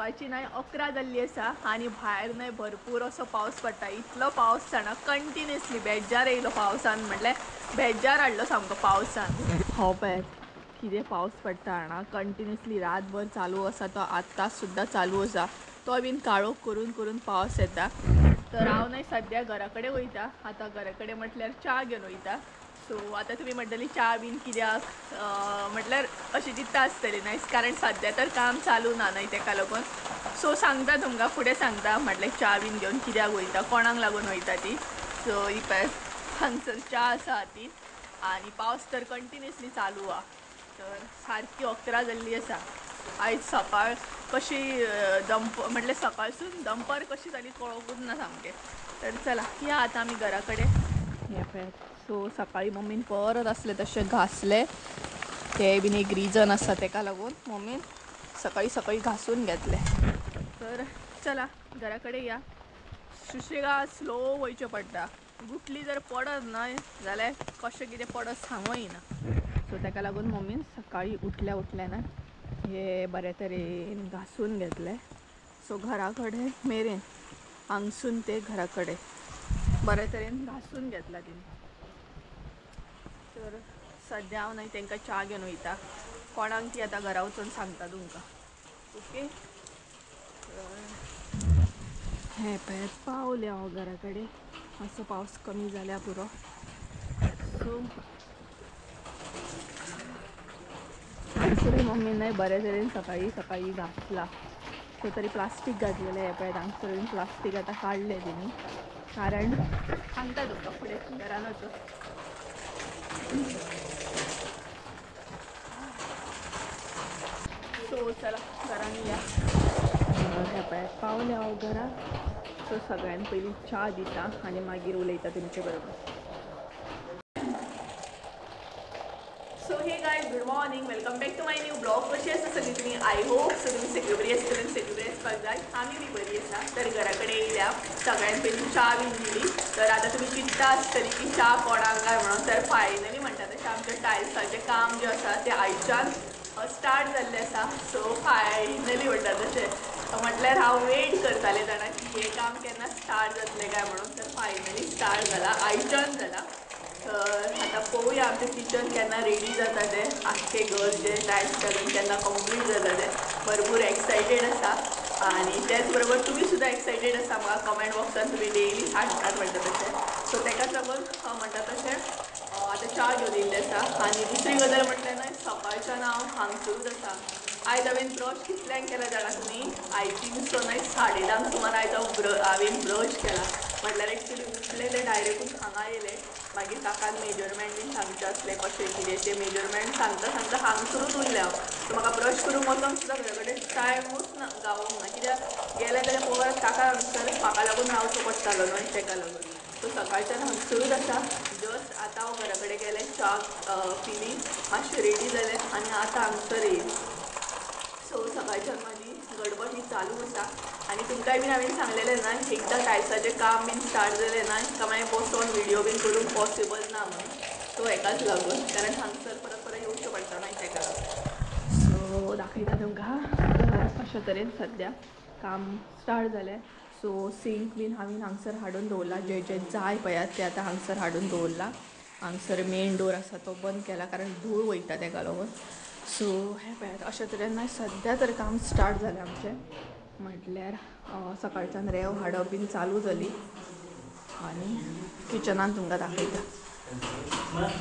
सकाळची न्हय 11 जाल्ली आसा आनी भायर न्हय भरपूर असो पावस पडटा. इतलो पावस जाणा कंटिन्युअसली बेजार येयलो पावसान, म्हटल्यार बेजार हाडलो सामको पावसान. हो पळय कितें पावस पडटा जाणा, कंटिन्युअसली रातभर चालू आसा तो, आत्तां सुद्दां चालू आसा. तो बीन काळोख करून करून पावस येता. तर हांव न्हय सद्या घरा कडेन वयता. आतां घरा कडेन म्हटल्यार च्या घेवन वयता. सो आतां तुमी म्हणटली च्या बीन कित्याक, म्हटल्यार अशी चिंता आसतली न्हय, कारण सद्या तर काम चालू ना न्हय तेका लागून. सो सांगता तुमकां फुडें सांगता म्हटल्यार च्या बीन घेवन कित्याक वयता, कोणाक लागून वयता ती. सो ही पळय हांगसर च्या आसा हातीन आनी पावस तर कंटिन्युअसली चालू आहा. तर सारकी 11 जाल्ली आसा. आयज सकाळ कशी दंप म्हटल्यार सकाळसून दंपर कशी जाली कळोकूच ना सामकें. तर चला या आतां आमी घरा कडेन. हे पळय सो सकाळी मम्मीन परत आसले तशें घासले, ते बीन एक रिजन आसा तेका लागून मम्मीन सकाळी सकाळी घासून घेतले. तर चला घरा कडेन या. सुशेगाद स्लो वयचें पडटा, गुटली जर पडत न्हय जाल्यार कशें कितें पडत सांगूं येना. सो तेका लागून मम्मीन सकाळी उठल्या उठल्या ना हे बरे तरेन घासून घेतले. सो घरा कडेन मेरेन हांगसून ते घरा कडेन बरे तरेन घासून घेतला तिणें. तर सद्या हांव न्हय तांकां च्या घेवन वयता. कोणाक ती आतां घरा वचून सांगता तुमकां. ओके हे पळय पावलें हांव घरा कडेन. मातसो पावस कमी जाल्या पुरो. सो हांगसरूय मम्मीन न्हय बरे तरेन सकाळी सकाळी घासला. सो तरी प्लास्टीक घातलेलें हें पळय हांगसरूय प्लास्टीक आतां काडलें तिणी, कारण सांगता तुमकां फुडें घरान वचून. सो चला घरान या. हे पळय पावलें हांव घरा. सो सगळ्यान पयलीं च्या दिता आनी मागीर उलयता तुमचे बरोबर. So hey guys, good morning, welcome back to my new blog. कशी आसा सगळी तुमी? I hope so तुमी सगळी बरी आसतली आनी सगळी बरी आसपाक जाय. आमी बी बरी आसा. तर घरा कडेन येयल्या, सगळ्यान पयलीं च्या बीन दिली. तर आतां तुमी चिंता आसतली की च्या कोणाक काय म्हणून. तर फायनली म्हणटा तशें आमच्या टायल्साचें काम जें आसा तें आयच्यान स्टार्ट जाल्लें आसा. सो फायनली म्हणटा तशें म्हटल्यार हांव वेट करतालें जाणा की हें काम केन्ना स्टार्ट जातलें काय म्हणून. तर फायनली स्टार्ट जाला, आयच्यान जाला. तर आतां पळोवया आमचें किचन केन्ना रेडी जाता तें, आख्खें घर जें टायल्स घालून केन्ना कंप्लीट जाता तें. भरपूर एक्सायटेड आसा आनी तेच बरोबर तुमी सुद्दां एक्सायटेड आसा. म्हाका कमेंट बॉक्सान तुमी डेली सांगतात म्हणटा तशें. सो तेकाच लागून म्हणटा तशें आतां च्या घेवन येयल्लें आसा. आनी दुसरी गजाल म्हटल्यार न्हय सकाळच्यान हांव हांगसरूच आसा. आयज हांवें ब्रश कितल्यांक केला जाणा तुमी? I think so न्हय 10:30 सुमार आयज हांव हांवें ब्रश केला. म्हटल्यार एक्चुली उठलें तें डायरेक्टूच हांगा येयलें. मागीर काकान मेजरमेंट बीन सांगचें आसलें कशें कितें तें मेजरमेंट सांगता सांगता हांगसरूच उरलें हांव. सो म्हाका ब्रश करूंक वचोंक सुद्दां घरा कडेन टायमूच ना गावोंक ना, कित्याक गेलें जाल्यार परत काका हांगसर म्हाका लागून रावचो पडटालो न्हय तेका लागून. सो सकाळच्यान हांगसरूच आसा. जस्ट आतां हांव घरा कडेन गेलें, च्या पिली, मातशें रेडी जालें आनी आतां हांगसर येयलें. सो सकाळच्यान म्हाजी गडबड ही चालू आसा. आनी तुमकांय बीन हांवें सांगलेलें ना एकदां टायल्साचें काम बीन स्टार्ट जालें ना काय मागीर बसोन व्हिडियो बीन करूंक पॉसिबल ना म्हणून. सो हेकाच लागून, कारण हांगसर परत परत येवचें पडटा न्हय तेका लागून. सो दाखयता तुमकां अशे तरेन सद्या काम स्टार्ट जालें. सो सिंक बीन हांवें हांगसर हाडून दवरला, जे जे जाय पळयात ते आतां हांगसर हाडून दवरला. हांगसर मेन डोर आसा तो बंद केला कारण धूळ वयता तेका लागून. सो हें पळयात अशे तरेन न्हय सद्या तर काम स्टार्ट जालें आमचें. म्हटल्यार सकाळच्यान रेंव हाडप बीन चालू जाली आनी किचनान तुमकां दाखयता.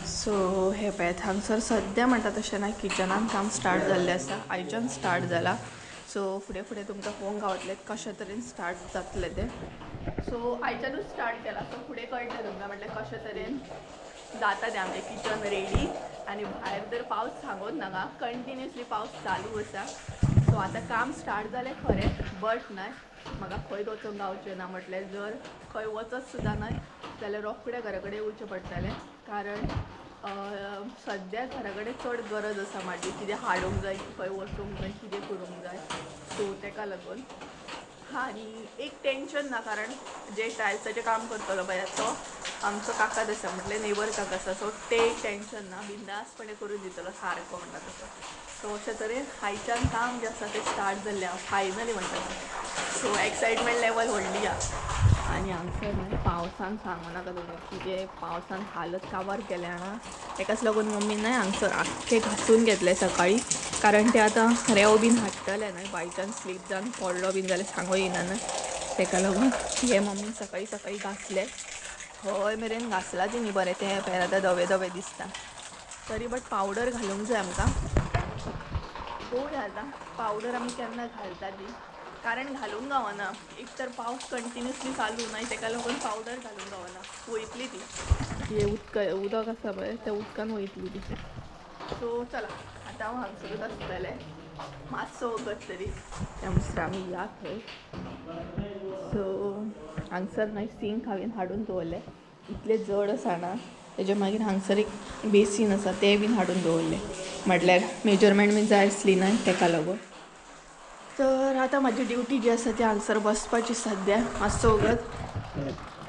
सो हें पळयात हांगसर सद्या म्हणटा तशें ना किचनान काम स्टार्ट जाल्लें आसा, आयच्यान स्टार्ट जाला. सो फुडें फुडें तुमकां पळोवंक गावतलें कशे तरेन स्टार्ट जातलें तें. सो आयच्यानूच स्टार्ट केलां. सो फुडें कळटलें तुमकां म्हटल्यार कशे तरेन जाता तें आमचें किचन रेडी. आनी भायर तर पावस सांगूच नाका, कंटिन्युअसली पावस चालू आसा. सो आतां काम स्टार्ट जालें खरें, बट न्हय म्हाका खंयच वचूंक गावचें ना. म्हटल्यार जर खंय वचत सुद्दां न्हय जाल्यार रोखडें घरा कडेन येवचें पडटलें, कारण सद्या घरा कडेन चड गरज आसा म्हाजी, कितें हाडूंक जाय, खंय वचूंक जाय, कितें करूंक जाय. सो तेका लागून आनी एक टेंशन ना, कारण जे टायल्साचें काम करतलो पळय तो आमचो काकाच आसा म्हटल्यार नेबर काका आसा, सो ते टेंशन ना, बिंदासपणे करून दितलो सारको म्हणटा तसो. सो अशे तरेन आयच्यान काम जें आसा तें स्टार्ट जाल्लें हांव फायनली म्हणटा तसो. सो एक्सायटमेंट लेवल व्हडली आहा. आनी हांगसर न्हय पावसान सांगू नाका तुमकां कितें पावसान हालत काबार केल्या जाणा. तेकाच लागून मम्मी न्हय हांगसर आख्खें घासून घेतलें सकाळी, कारण ते आतां रेंव बीन हाडटले न्हय, बाय चान्स स्लीप जावन पडलो बीन जाल्यार सांगू येयना न्हय, तेका लागून हे मम्मीन सकाळी सकाळी घासले. हय मेरेन घासला तिणी बरें, तें पळय आतां धवे धवे दिसता तरी, बट पावडर घालूंक जाय आमकां. पळोवया आतां पावडर आमी केन्ना घालता ती, कारण घालूंक गावना. एक तर पावस कंटिन्युअसली चालू न्हय, तेका लागून पावडर घालूंक गावना, वयतली ती. हे उदक उदक आसा पळय त्या उदकान वयतली ती. सो चला आतां हांव हांगसरूच आसतलें मातसो वगत तरी, त्या म्हणसर आमी या थंय. सो हांगसर न्हय सिंक हांवें हाडून दवरलें, इतलें जड आसा ना. तेजे मागीर हांगसर एक बेसीन आसा तें बीन हाडून दवरलें, म्हटल्यार मेजरमेंट बीन जाय आसली न्हय तेका लागून. तर आतां म्हाजी ड्युटी जी आसा ती हांगसर बसपाची सद्या मातसो वगत,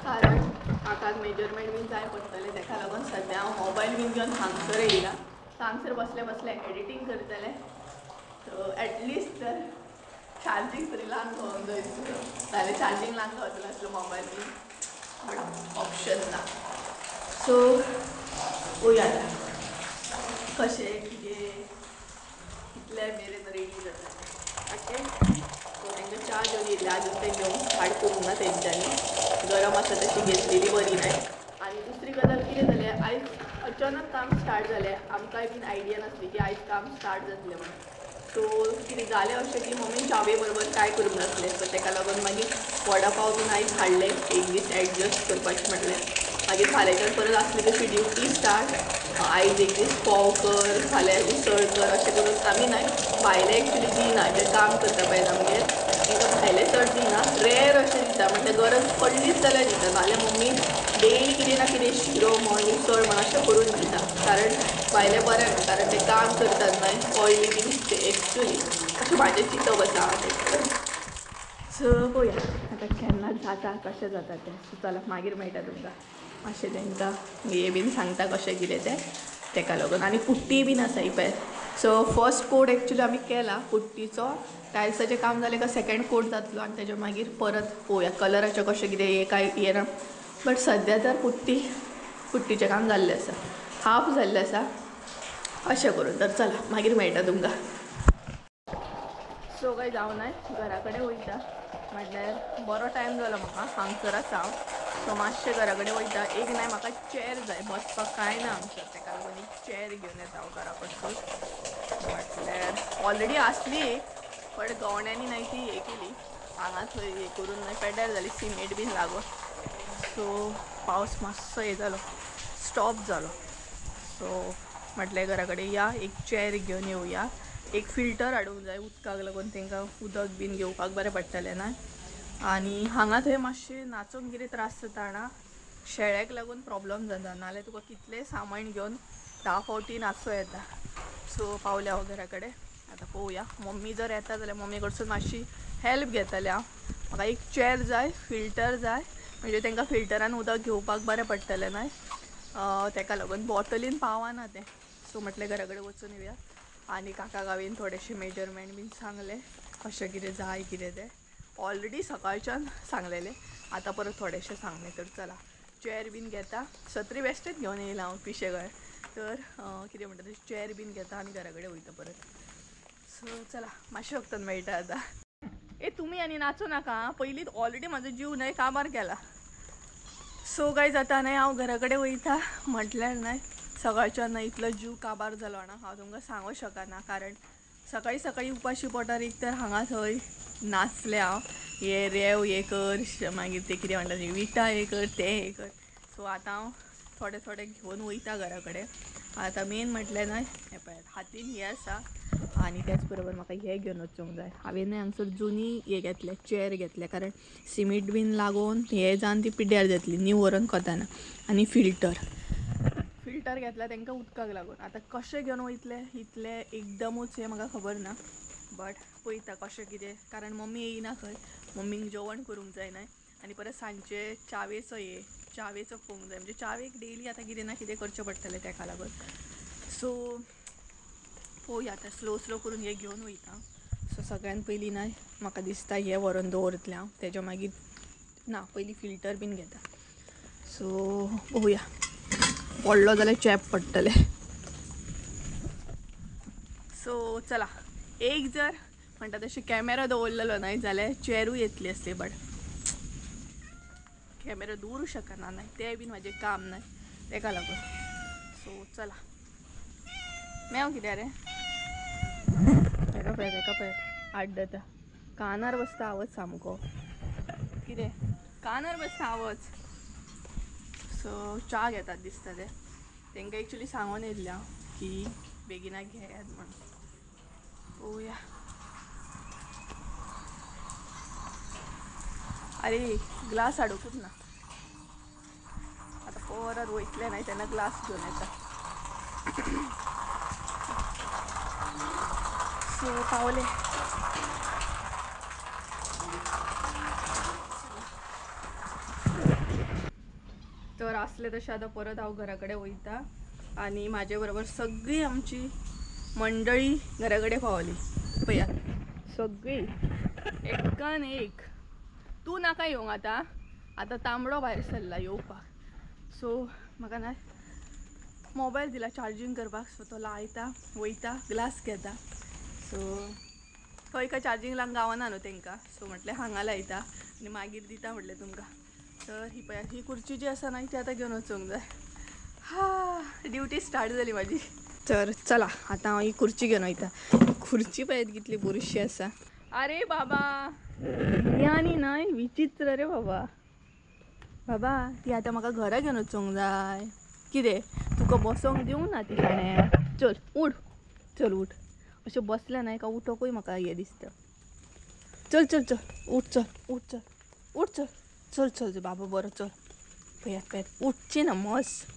कारण काकाक मेजरमेंट बीन जाय पडटलें, तेका लागून सद्या हांव मोबायल बीन घेवन हांगसर येयला. हांगसर बसले बसले एडिटींग करतलें, सो एटलिस्ट तर चार्जींग तरी लावन गावोंक जाय, नाल्यार चार्जींग लावन गावतलो आसलो मोबायल बीन, बट ऑप्शन ना. सो पळोवया आतां कशें कितें कितले मेरेन रेडी जाता. ओके, सो तांकां च्या घेवन येयल्ले, आजून तें घेवंक स्टार्ट करूंक ना तेंच्यांनी, गरम आसा तशी घेतलेली बरी न्हय. आनी दुसरी गजाल कितें जालें, आयज अचानक काम स्टार्ट जालें, आमकांय बीन आयडिया नासली की आयज काम स्टार्ट जातलें म्हणून. सो कितें जालें अशें की मम्मीन चावे बरोबर कांय करूंक नासलें, सो तेका लागून मागीर वडा पाव बीन आयज हाडले एक दीस एडजस्ट करपाचें म्हटलें. मागीर फाल्यांच्यान परत आसली तशी ड्युटी स्टार्ट, आयज एक दीस फोव कर, फाल्यां उसळ कर, अशें करून आमी न्हय भायलें एक्चुली दिना, जें काम करता पळय आमगेर तांकां भायलें चड दिना, रेर अशें दिता, म्हटल्यार गरज पडलीच जाल्यार दिता. नाल्यार मम्मी डेली कितें ना कितें शिरो म्हण उसळ म्हण अशें करून दिता, कारण भायलें बरें न्हू, कारण ते काम करतात न्हय ऑयली बीन एक्चुली अशें म्हाजें चिंतप आसा. सो पळोवया आतां केन्ना जाता कशें जाता तें. सो चला मागीर मेळटा तुमकां, मातशें तांकां हें बीन सांगता कशें कितें तें, तेका लागून. आनी पुट्टी बीन आसा ही पळय. सो फर्स्ट कोट एक्चुली आमी केला पुट्टीचो, टायल्साचें काम जालें काय सेकेंड कोट जातलो, आनी तेज्या मागीर परत पळोवया कलराचें कशें कितें हें कांय येना. बट सद्या तर पुट्टीचें काम जाल्लें आसा, हाफ जाल्लें आसा अशें करून. तर चला मागीर मेळटा तुमकां. सो काय जावं न्हय घरा कडेन वयता, म्हटल्यार बरो टायम जालो म्हाका हांगसर आसा हांव. सो मातशें घरा कडेन वयता, एक न्हय म्हाका चॅर जाय, बसपाक कांय ना हांगसर, तेका लागून एक चॅर घेवन येता हांव घरा कडसून. म्हटल्यार ऑलरेडी आसली एक, बट गवण्यांनी न्हय ती हें केली हांगा थंय हें करून न्हय पेड्ड्यार जाली, सिमेंट बीन लागून. सो पावस मातसो हें जालो, स्टॉप जालो. सो म्हटलें घरा कडेन या, एक चॅर घेवन येवया, एक फिल्टर हाडूंक जाय उदकाक लागून, तांकां उदक बीन घेवपाक बरें पडटलें न्हय. आनी हांगा थंय मातशें नाचूंक कितें त्रास जाता जाणा, शेळ्याक लागून प्रोब्लम जाता, नाल्यार तुका कितलेंय सामान घेवन 10 फावटी नाचो येता. सो पावल्या हांव घरा कडेन, आतां पळोवया मम्मी जर येता जाल्यार मम्मी कडसून मातशी हेल्प घेतलें हांव. म्हाका एक चॅर जाय, फिल्टर जाय, म्हणजे तांकां फिल्टरान उदक घेवपाक बरें पडटलें न्हय, तेका लागून बॉटलीन पावना तें. सो म्हटलें घरा कडेन वचून येवया. आनी काका हांवें थोडेशे मेजरमेंट बीन सांगलें कशें कितें जाय कितें तें, ऑलरेडी सकाळच्यान सांगलेलें, आतां परत थोडेशें सांगलें. तर चला चॅर बीन घेता, सत्री बेश्टेच घेवन येयला हांव पिशे कळ्ळें. तर कितें म्हणटा तें, चॅर बीन घेता आनी घरा कडेन वयता परत. सो चला मातशें वखदान मेळटा आतां. ए तुमी आनी नाचू नाका, पयलींच ऑलरेडी म्हाजो जीव न्हय काबार केला. सो गायज आतां न्हय हांव घरा कडेन वयता, म्हटल्यार न्हय सकाळच्यान न्हय इतलो जीव काबार जालो ना हांव तुमकां सांगूंक शकना, कारण सकाळी सकाळी उपाशी पोटार एक तर हांगा थंय नाचलें हांव, हे रेंव हें कर, मागीर तें कितें म्हणटा तें विटा हें कर, तें हें कर. सो आतां हांव थोडें थोडें घेवन वयता घरा कडेन. आतां मेन म्हटल्यार न्हय हें पळयात हातीन हें आसा, आनी त्याच बरोबर म्हाका हें घेवन वचूंक जाय. हांवें न्हय हांगसर जुनी हें घेतलें, चॅर घेतलें, कारण सिमीट बीन लागून हें जावन ती पिड्ड्यार जातली न्यू व्हरोन कोताना. आनी फिल्टर फिल्टर घेतला तांकां उदकाक लागून. आतां कशें घेवन वयतलें इतलें एकदमूच हें म्हाका खबर ना, बट पळयता कशें कितें, कारण मम्मी येयना खंय, मम्मीक जेवण करूंक जाय न्हय. आनी परत सांजचे च्यावेचो हे च्यावेचो पळोवंक जाय, म्हणजे च्यावेक डेली आतां कितें ना कितें करचें पडटलें तेका लागून. सो पळोवया आतां स्लो स्लो करून हें घेवन वयता. सो सगळ्यान पयलीं ना म्हाका दिसता हें व्हरोन दवरतलें हांव, तेज्या मागीर ना पयलीं फिल्टर बीन घेता. सो पळोवया, पडलो जाल्यार चॅप पडटलें. सो चला, एक जर म्हणटा तशें कॅमेरा दवरलेलो न्हय जाल्यार चेरूय येतली आसली, बट कॅमेरा दवरूं शकना न्हय, तें बीन म्हाजें काम न्हय तेका लागून. सो चला, मेव कित्याक रे, तेका पळय तेका पळय आड्डता, कानार बसता आवाज सामको, कितें कानार बसता आवाज. सो च्या घेतात दिसता ते, तांकां एक्चुली सांगून येयल्लें हांव की बेगिना घेयात म्हणून. पळोवया. अरे ग्लास हाडूंकूच ना, आतां परत वयतलें न्हय तेन्ना ग्लास घेवन येता. सो पावले. तर आसले तशें आतां परत हांव घरा कडेन वयता आनी म्हाजे बरोबर सगळी आमची मंडळी घरा कडेन पावली. पळयात सगळी एकान एक. तूं नाका येवंक आतां, आतां तांबडो भायर सरला येवपाक. सो म्हाका ना मोबायल दिला चार्जींग करपाक, सो तो लायता वयता ग्लास घेता. सो थंय काय चार्जींग लावंक गावना न्हू तांकां, सो म्हटलें हांगा लायता आनी मागीर दिता म्हटलें तुमकां. तर ही पळयात ही खुर्ची जी आसा न्हय ती आतां घेवन वचूंक जाय. हा, ड्युटी स्टार्ट जाली म्हाजी. तर चला आतां हांव ही खुर्ची घेवन वयता. खुर्ची पळयात कितली बुरशी आसा. अरे बाबा ही आनी न्हय विचित्र रे बाबा. बाबा ती आतां म्हाका घरा घेवन वचूंक जाय. कितें तुका बसोंक दिवंक ना ती शाण्या. चल उठ, चल उठ. अशें बसलें न्हय काय उठोकूय म्हाका हें दिसता. चल चल चल उठ, चल उठ, चल उठ, चल चल चल बाबा बरो चल. पळयात पळयात उठची ना मस्त.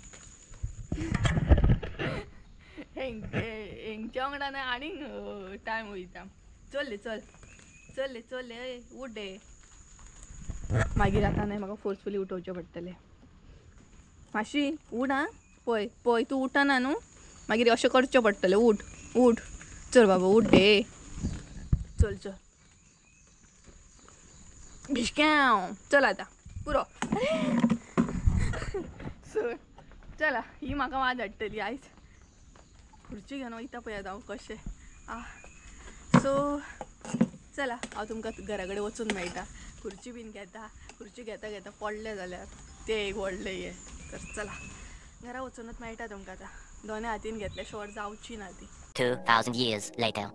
हेंच्या वांगडा न्हय आनीक टायम वयता. चल चल चल चल उठ रे. मागीर आतां न्हय म्हाका फोर्सफुली उठोवचें पडटलें. मातशी उठ आं, पळय पळय तूं उठना न्हू, मागीर अशें करचें पडटलें. उठ उठ, चल बाबा उठ रे, चल चल भिशक्यांव, चल आतां पुरो. सो चला, ही म्हाका वाज हाडटली आयज. खुर्ची घेवन वयता पळयात हांव कशें. आ सो चला हांव तुमकां घरा कडेन वचून मेळटा. खुर्ची बीन घेता, खुर्ची घेता घेता पडलें जाल्यार तें एक व्हडलें हें. तर चला घरा वचूनच मेळटा तुमकां आतां. दोनूय हातीन घेतले शिवाय जावची ना ती. 2000 years later.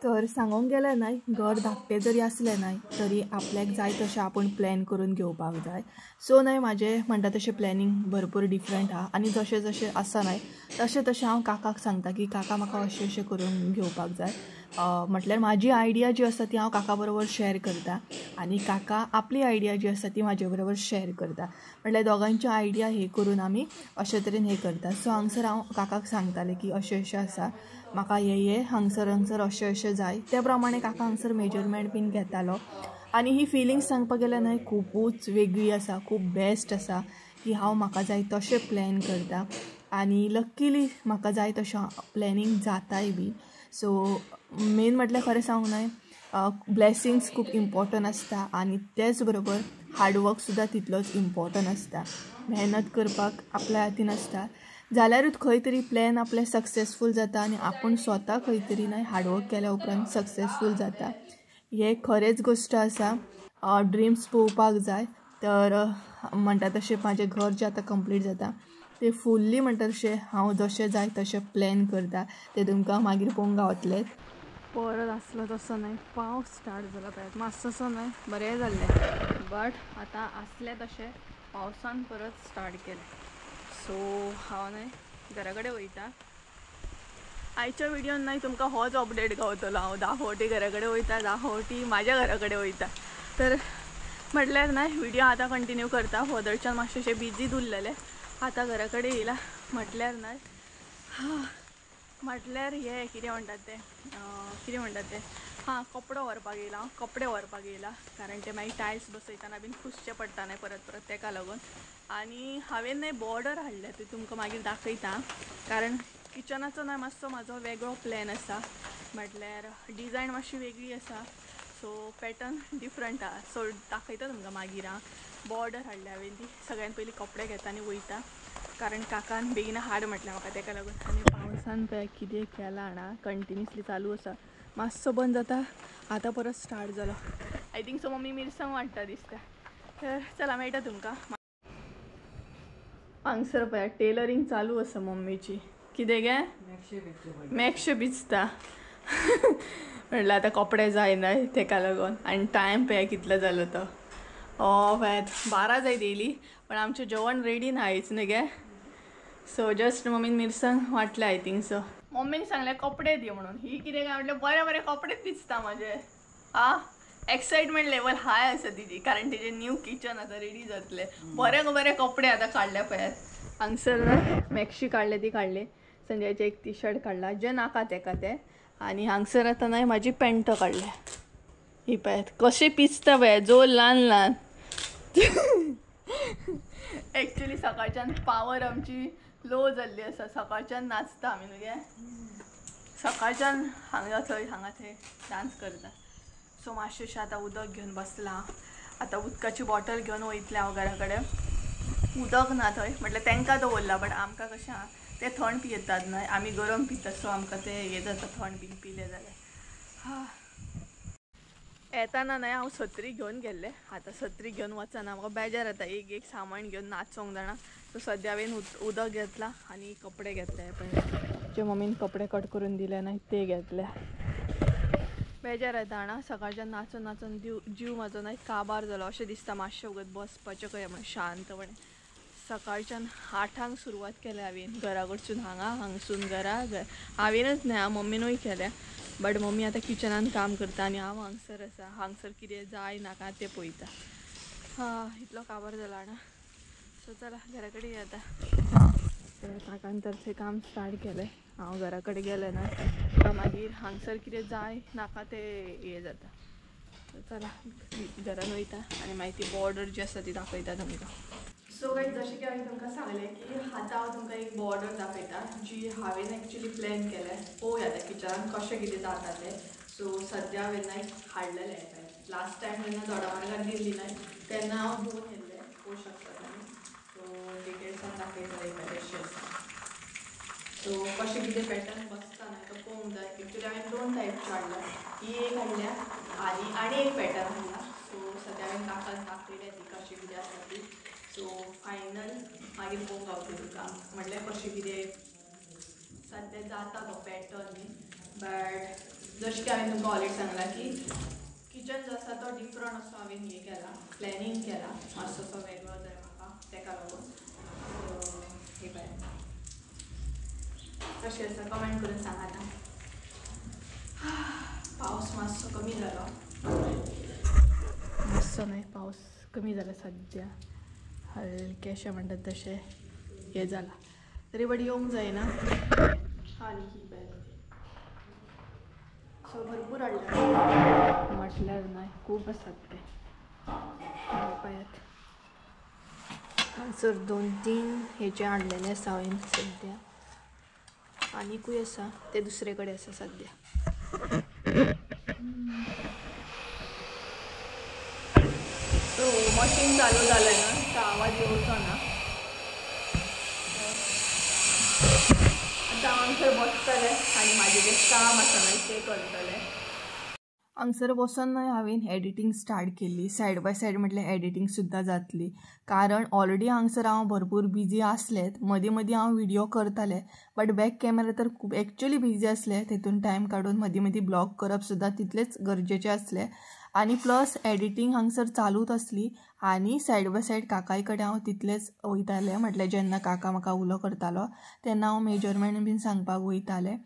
तर सांगूंक गेलें न्हय, घर धाकटें जरी आसलें न्हय तरी आपल्याक जाय तशें आपूण प्लॅन करून घेवपाक जाय. सो न्हय म्हाजें म्हणटा तशें प्लॅनिंग भरपूर डिफरंट आहा आनी जशें जशें आसा न्हय तशें तशें हांव काकाक सांगता की काका म्हाका अशें अशें करून घेवपाक जाय. म्हटल्यार म्हाजी आयडिया जी आसा ती हांव काका बरोबर शेअर करता आनी काका आपली आयडिया जी आसा ती म्हाजे बरोबर शेअर करता. म्हटल्यार दोगांची आयडिया हे करून आमी अशे तरेन हें करता. सो हांगसर हांव काकाक सांगतालें की अशें अशें आसा, म्हाका हें हें हांगसर हांगसर अशें अशें जाय. त्या प्रमाणे काका हांगसर मेजरमेंट बीन घेतालो. आनी ही फिलिंग्स सांगपाक गेल्यार न्हय खुबूच वेगळी आसा, खूब बेस्ट आसा की हांव म्हाका जाय तशें प्लॅन करता आनी लक्कीली म्हाका जाय तशें प्लॅनिंग जाताय बी. सो मेन म्हटल्यार खरें सांगूंक न्हय ब्लेसिंग्स खूब इम्पॉर्टंट आसता आनी तेच बरोबर हार्डवर्क सुद्दां तितलोच इम्पॉर्टंट आसता. मेहनत करपाक आपल्या हातीन आसता जाल्यारूच खंय तरी प्लॅन आपलें सक्सेसफूल जाता आनी आपूण स्वता खंय तरी न्हय हार्डवर्क केल्या उपरांत सक्सेसफूल जाता. हे खरेंच गोश्ट आसा. ड्रिम्स पळोवपाक जाय. तर म्हणटा तशें म्हाजें घर जें आतां कंप्लीट जाता ते फुल्ली म्हणटा तशें हांव जशें जाय तशें प्लॅन करता, तें तुमकां मागीर पळोवंक गावतलें. परत आसलो तसो न्हय पावस स्टार्ट जाला पळयात, मातसो न्हय बरें जाल्लें बट आतां आसलें तशें पावसान परत स्टार्ट केलें. सो हांव न्हय घरा कडेन वयता. आयच्या व्हिडियोन न्हय तुमकां होच अपडेट गावतलो. हांव 10 फावटी घरा कडेन वयता, 10 फावटी म्हाज्या घरा कडेन वयता. तर म्हटल्यार न्हय व्हिडियो आतां कंटिन्यू करता. व्हदळच्यान मातशें बिजी उरलेलें, आतां घरा कडेन येयला म्हटल्यार न्हय म्हटल्यार हें कितें म्हणटात तें, कितें म्हणटात तें, हां कपडो व्हरपाक येयला हांव, कपडे व्हरपाक येयला कारण ते मागीर टायल्स बसयतना बीन पुसचें पडटा न्हय परत परत, तेका लागून. आनी हांवें न्हय बॉर्डर हाडल्या ती तुमकां मागीर दाखयता, कारण किचनाचो न्हय मातसो म्हाजो वेगळो प्लॅन आसा, म्हटल्यार डिजायन मातशी वेगळी आसा, सो पॅटर्न डिफरंट आसा, सो दाखयता तुमकां मागीर. आं बॉर्डर हाडल्या हांवें ती. सगळ्यान पयलीं कपडे घेता आनी वयता, कारण काकान बेगीन हाड म्हटलें म्हाका, तेका लागून. आनी पावसान पळय कितें केलां जाणा, कंटिन्युअसली चालू आसा, मातसो बंद जाता आतां परत स्टार्ट जालो. I think so mummy मिरसांग वांट्टा दिसता. तर चला मेळटा तुमकां. हांगसर पळय टेलरींग चालू आसा मम्मीची. कितें गे मॅक्शे भिजता म्हटल्यार आतां कपडे जायना तेका लागून. आनी टायम पळय कितलो जालो तो, पळयात 12 जायत येयली, पण आमचें जेवण रेडी ना आयज न्हय गे. सो जस्ट मम्मीन मिरसांग वांटलें I think so. मम्मीन सांगलें कपडे दी म्हणून, ही कितें काय म्हटलें बरे बरे कपडेच भिजता म्हाजे. आं एक्सायटमेंट लेवल हाय आसा तिजी, कारण तिजें न्यू किचन आतां रेडी जातलें. बरे बरे कपडे आतां काडले पळयात. हांगसर मॅक्शी काडले ती काडले, संजयाचें एक टी शर्ट काडला जें नाका तेका तें. आनी हांगसर आतां न्हय म्हाजी पॅन्ट काडल्या, ही पळयात कशें पिजता पळयात, जो ल्हान ल्हान. एक्चुली सकाळच्यान पावर आमची लो जाल्ली आसा, सकाळच्यान नाचता आमी न्हू गे, सकाळच्यान हांगा थंय हांगा थंय डांस करता. सो मातशें आतां उदक घेवन बसलां, आतां उदकाची बॉटल घेवन वयतलें हांव घरा कडेन. उदक ना थंय म्हटल्यार तांकां दवरलां, बट आमकां कशें आहा ते थंड पियेतात न्हय, आमी गरम पितात, सो आमकां तें हें जाता थंड बीन पिलें जाल्यार. हा येताना न्हय हांव सत्री घेवन गेल्लें, आतां सत्री घेवन वचना, म्हाका बेजार जाता एक एक सामान घेवन नाचोंक जाणा. सो सद्या हांवें उदक घेतलां आनी कपडे घेतले, पळय जे मम्मीन कपडे कट करून दिले न्हय ते घेतले. बेजार येता जाणा, सकाळच्यान नाचून नाचून जीव म्हाजो न्हय काबार जालो अशें दिसता. मातशें वगत बसपाचें खंय म्हण शांतपणे. सकाळच्यान 8 सुरवात केल्या हांवें, घरा कडसून हांगा, हांगसून घरा. हांवेनच न्हय मम्मीनूय केल्या, बट मम्मी आतां किचनान काम करता आनी हांव हांगसर आसा, हांगसर कितें जाय नाका तें पळयता. हा इतलो काबार जाला जाणा. सो चला घरा कडेन या आतां. तर काकान तर थंय काम स्टार्ट केलें, हांव घरा कडेन गेलें ना मागीर हांगसर कितें जाय नाका तें हें जाता. चला घरान वयता आनी मागीर ती बॉर्डर जी आसा ती दाखयता तुमकां. सो गायज जशें की हांवें तुमकां सांगलें की आतां हांव तुमकां एक बॉर्डर दाखयता जी हांवें एक्चुली प्लॅन केलें, पळोवया आतां किचनान कशें कितें जाता तें. सो सद्या हांवें न्हय हाडलेलें, लास्ट टायम जेन्ना दोडामार्गार गेल्ली न्हय तेन्ना हांव घेवन येयल्लें, पळोवंक शकता तुमी. सो डिटेल्सान दाखयता कशें आसा. सो कशें कितें पॅटर्न बसता न्हय तो पळोवंक जाय. एक्चुली हांवें 2 टायपचे हाडल्या, ही एक हाडल्या आनी आनी एक पॅटर्न हाडला. सो सद्या हांवें काकान दाखयल्या ती कशें कितें आसा ती. सो फायनल मागीर पळोवंक गावतलें तुका, म्हटल्यार कशें कितें सद्या जाता तो पॅटर्न न्ही. बट जशें की हांवें तुमकां ऑलरेडी सांगलां की किचन जो आसा तो डिफरंट असो हांवें हें केला, प्लॅनिंग केला, मातसो असो वेगळो जाय म्हाका तेका लागून. सो हे पळय कशें आसा कमेंट करून सांगात. पावस मातसो कमी जालो, मातसो न्हय पावस कमी जाला सद्या, हलकेशें म्हणटात तशें हें जालां, तरी बट येवंक जायना. आनी ही बॅग सो भरपूर हाडल्या म्हटल्यार न्हय खूब आसात ते. पळयात हांगसर 2-3 हेचे हाडलेले आसा हांवें सद्या, आनीकूय आसा ते दुसरे कडेन आसा सद्या. सो मशीन चालू जालें ना तो आवाज येवचो ना. आतां हांगसर बसतलें आनी म्हाजें जें काम आसा न्हय तें करतलें. हांगसर बसून न्हय हांवें एडिटींग स्टार्ट केली, सायड बाय सायड म्हटल्यार एडिटींग सुद्दां जातली, कारण ऑलरेडी हांगसर हांव भरपूर बिजी आसलें, मदीं मदीं हांव व्हिडियो करतालें, बट बॅक कॅमेरा तर खूब एक्चुली बिजी आसलें, तेतून टायम काडून मदीं मदीं ब्लॉग करप सुद्दां तितलेंच गरजेचें आसलें. आनी प्लस एडिटींग हांगसर चालूच आसली आनी सायड बाय सायड काकाय कडेन हांव तितलेंच वयतालें, म्हटल्यार जेन्ना काका म्हाका उलो करतालो तेन्ना हांव मेजरमेंट बीन सांगपाक वयतालें.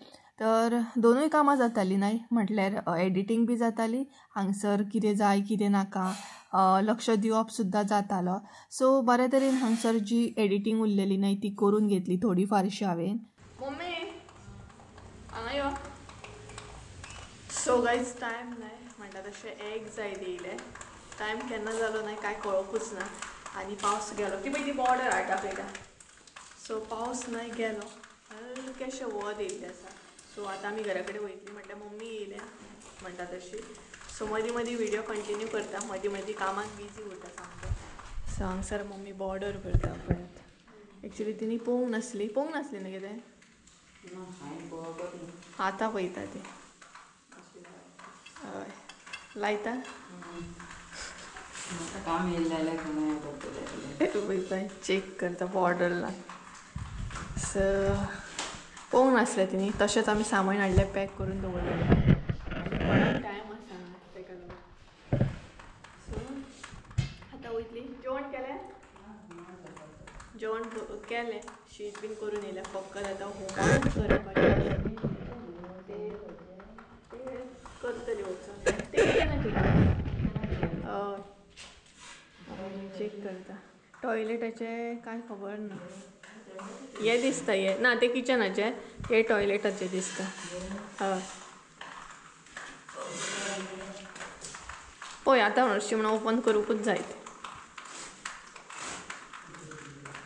तर दोनूय कामां जातालीं न्हय, म्हटल्यार एडिटींग बी जाताली, हांगसर कितें जाय कितें नाका लक्ष दिवप सुद्दां जातालो. सो बरे तरेन हांगसर जी एडिटींग उरलेली न्हय ती करून घेतली थोडी फारशी हांवें. मम्मी हांगा यो. सो गायज टायम न्हय म्हणटा तशें एक जायत येयलें, टायम केन्ना जालो न्हय कांय कळोकूच ना. आनी पावस गेलो ती पळय ती बॉर्डर हाडटा पळयता. सो पावस न्हय गेलो, हलकेशें वत येयल्लें आसा. सो आतां आमी घरा कडेन वयतली म्हटल्यार मम्मी येयल्या म्हणटा तशी. सो मदीं मदीं व्हिडियो कंटिन्यू करता, मदीं मदीं कामाक बिजी उरता सामकें. सो हांगसर मम्मी बॉर्डर करता पळयात. एक्चुली तिणी पळोवंक नासली, पळोवंक नासली न्हू कितें, आतां पळयता ती. हय लायता पळयता, चॅक करता बॉर्डर ला. सो पळोवंक नासलें तिणी, तशेंच आमी सामान हाडलें पॅक करून दवरलें. टायम आसा ताका लागून. सो आतां वयतली. जेवण केलें, जेवण केलें, शीत बीन करून येयलें. फक्त आतां हुमण करपाचें तें करतली वचून. तें कितें हय चॅक करता. टॉयलेटाचें कांय खबर ना, हें दिसता हें ना तें किचनाचें, हें टॉयलेटाचें दिसता. हय पळय आतां हरशीं म्हणून ओपन करूंकूच जाय तें.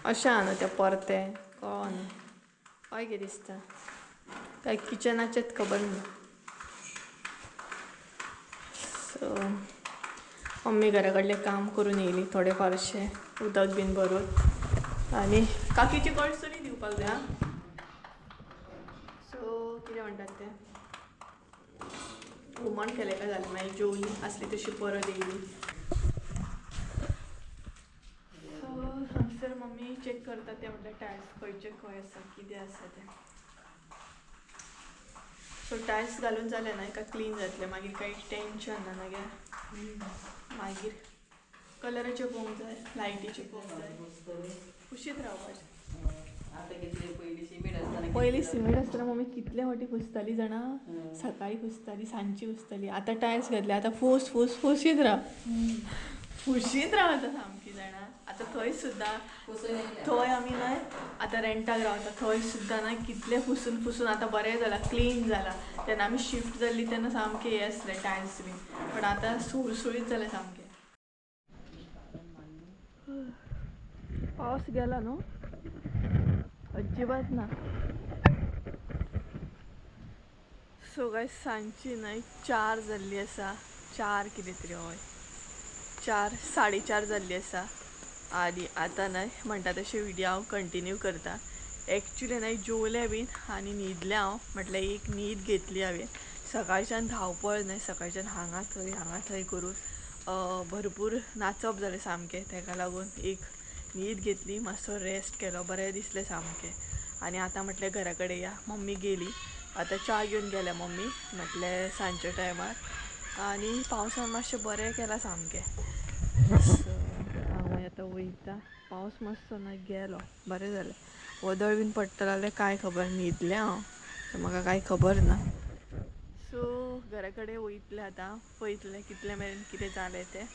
अशें आहा न्हू तें परतें कळना हय कितें दिसता, काय किचनाचेंच खबर ना. सो मम्मी घरा कडलें काम करून येयली थोडें फारशें, उदक बीन भरून. आनी काकीची कळसुली दिवपाक जाय. सो कितें म्हणटात तें, हुमण केलें काय जालें, मागीर जेवली आसली तशी परत येयली. सो हांगसर मम्मी चॅक करता तें म्हटल्यार टायल्स खंयचे खंय आसा कितें आसा तें. सो टायल्स घालून जालें ना काय क्लीन जातलें, मागीर कांय टेंशन ना मागीर. मागीर कलराचें पळोवंक जाय, लायटीचें पळोवंक जाय, पुशीत रावपाचें. पयलीं सिमेंट आसतना मम्मी कितले फावटी पुसताली जाणा, सकाळीं पुसताली, सांजची पुसताली. आतां टायल्स घातले, आतां फूस फूस फुशीत राव, फुशीत राव आतां सामकी जाणा. आतां थंय सुद्दां थंय आमी न्हय आतां रेंटाक रावता, थंय सुद्दां न्हय कितले फुसून फुसून आतां बरें जालां, क्लीन जालां. तेन्ना आमी शिफ्ट जाल्ली तेन्ना सामकें हें आसलें टायल्स बीन, पण आतां सुळसुळीत जालें सामकें. पावस गेला न्हू, अजिबात ना. सो गायस सांजची न्हय 4 जाल्ली आसा, 4 कितें तरी हय 4 4:30 जाल्ली आसा. आनी आतां न्हय म्हणटा तशें व्हिडियो हांव कंटिन्यू करता. एक्चुली न्हय जेवलें बीन आनी न्हिदलें हांव, म्हटल्यार एक न्हीद घेतली हांवें. सकाळच्यान धांवपळ न्हय, सकाळच्यान हांगा थंय हांगा थंय करून भरपूर नाचप जालें सामकें. ताका लागून एक न्हीद घेतली, मातसो रेस्ट केलो, बरें दिसलें सामकें. आनी आतां म्हटलें घरा कडेन या, मम्मी गेली आतां च्या घेवन गेल्या मम्मी म्हटलें सांजच्या टायमार. आनी पावसान मातशें बरें केलां सामकें. सो हांव आतां वयता, पावस मातसो ना गेलो, बरें जालें. वदळ बीन पडटलें जाल्यार कांय खबर, न्हिदलें हांव म्हाका कांय खबर ना. सो घरा कडेन वयतलें आतां, पळयतलें कितलें मेरेन कितें जालें तें.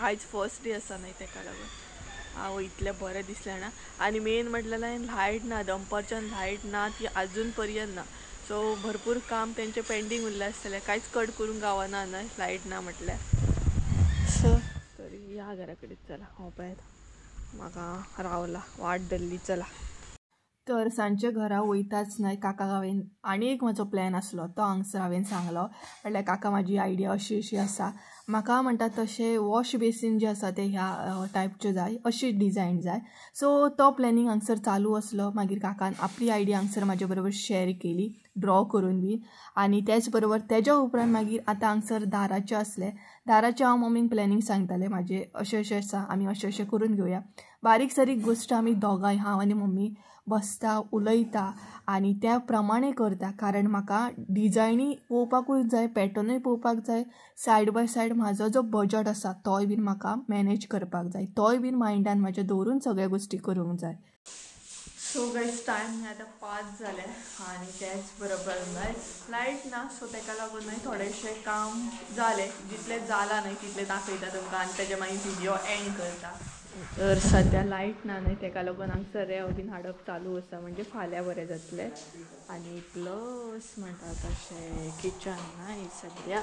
आयज फर्स्ट डे आसा न्हय ताका लागून हांव इतलें बरें दिसलें ना. आनी मेन म्हटल्यार लायट ना, दनपारच्यान लायट ना, ती आजून पर्यंत ना. सो भरपूर काम तेंचें पेंडींग उरलें आसतलें, कांयच कट करूंक गावना न्हय लायट ना म्हटल्यार. सो तरी ह्या घरा कडेन चला, हांव पळयता म्हाका रावला वाट धरली, चला. तर सांजचे घरा वयताच न्हय काकाक हांवें आनी एक म्हजो प्लॅन आसलो तो हांगसर हांवें सांगलो. म्हटल्यार काका म्हाजी आयडिया अशी अशी आसा, म्हाका म्हणटा तशें वॉश बेसीन जें आसा तें ह्या टायपचें जाय, अशी डिजायन जाय. सो तो प्लॅनिंग हांगसर चालू आसलो. मागीर काकान आपली आयडिया हांगसर म्हाजे बरोबर शेअर केली ड्रॉ करून बी. आनी तेच बरोबर तेज्या उपरांत मागीर आतां हांगसर दाराचें आसलें, दाराचें हांव मम्मीक प्लॅनिंग सांगतालें म्हाजें अशें अशें आसा, आमी अशें अशें करून घेवया. बारीक सारीक गोश्ट आमी दोगांय हांव आनी मम्मी बसता उलयता आनी त्या प्रमाणे करता. कारण म्हाका डिजायनी पळोवपाकूय जाय, पॅटर्नूय पळोवपाक जाय, सायड बाय सायड म्हाजो जो बजट आसा तोय बीन म्हाका मॅनेज करपाक जाय, तोय बीन मायंडान म्हाज्या दवरून सगळ्या गोश्टी करूंक जाय. सो गायज टायम आतां 5 जाले आनी तेच बरोबर न्हय लायट ना, सो ताका लागून न्हय थोडेशें काम जालें, जितलें जालां न्हय तितलें दाखयता तुमकां आनी तेजे मागीर व्हिडियो एंड करता. तर सद्या लायट ना न्हय ताका लागून हांगसर रेंव बीन हाडप चालू आसा, म्हणजे फाल्यां बरें जातलें. आनी प्लस म्हणटा तशें किचन न्हय सद्या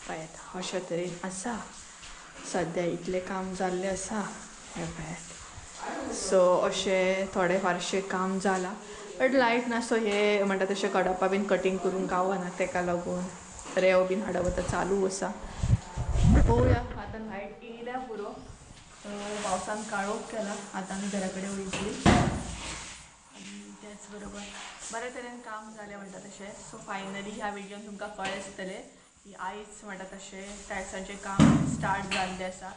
पळयात अशें तरेन आसा, सद्या इतलें काम जाल्लें आसा. हे पळयात. सो अशें थोडें फारशें काम जालां बट लायट ना, सो हे म्हणटा तशें कडप्पा बीन कटींग करूंक गावना, तेका लागून रेंव बीन हाडप आतां चालू आसा. पळोवया आतां लायट येयल्या पुरो. पावसान काळोख केला, आतां आमी घरा कडेन वयतली. आनी तेच बरोबर बऱ्या तरेन काम जालें म्हणटा तशें. सो फायनली ह्या व्हिडियोन तुमकां कळ्ळें आसतलें की आयज म्हणटा तशें टायल्सांचें काम स्टार्ट जाल्लें आसा.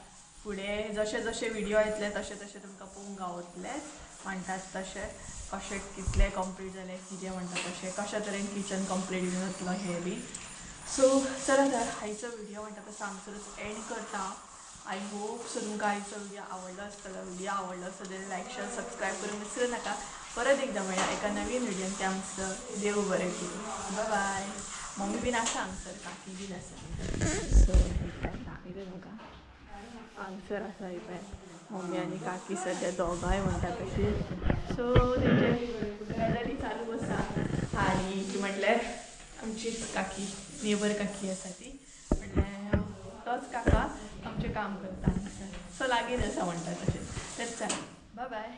फुडें जशे जशे व्हिडियो येतले तशें तशें तुमकां पळोवंक गावतलें म्हणटात तशें कशें कितलें कंप्लीट जालें कितें म्हणटा तशें, कशा तरेन किचन कंप्लीट जातलो हें बी. सो चला तर आयचो व्हिडियो म्हणटा तसो हांगसरूच एंड करता. I hope so तुमकां आयचो व्हिडियो आवडलो आसतलो. व्हिडियो आवडलो आसलो जाल्यार लायक शेअर सबस्क्रायब करूंक विसरू नाका. परत एकदां मेळया एका नवीन व्हिडियोन. त्या आमचो देव बरें करूं. बाय बाय. मम्मी बीन आसा हांगसर, काकी बीन आसा. सो दाखयता तुमकां हांगसर आसा ही पळय मम्मी आनी काकी सद्या दोगांय म्हणटा तशी. सो तेंचे गजाली चालू आसा. आनी ती म्हटल्यार आमचीच काकी, नेबर काकी आसा ती, म्हटल्यार तोच काका आमचें काम करता हांगसर. सो लागींच आसा म्हणटा तशें. तर चला बाय बाय.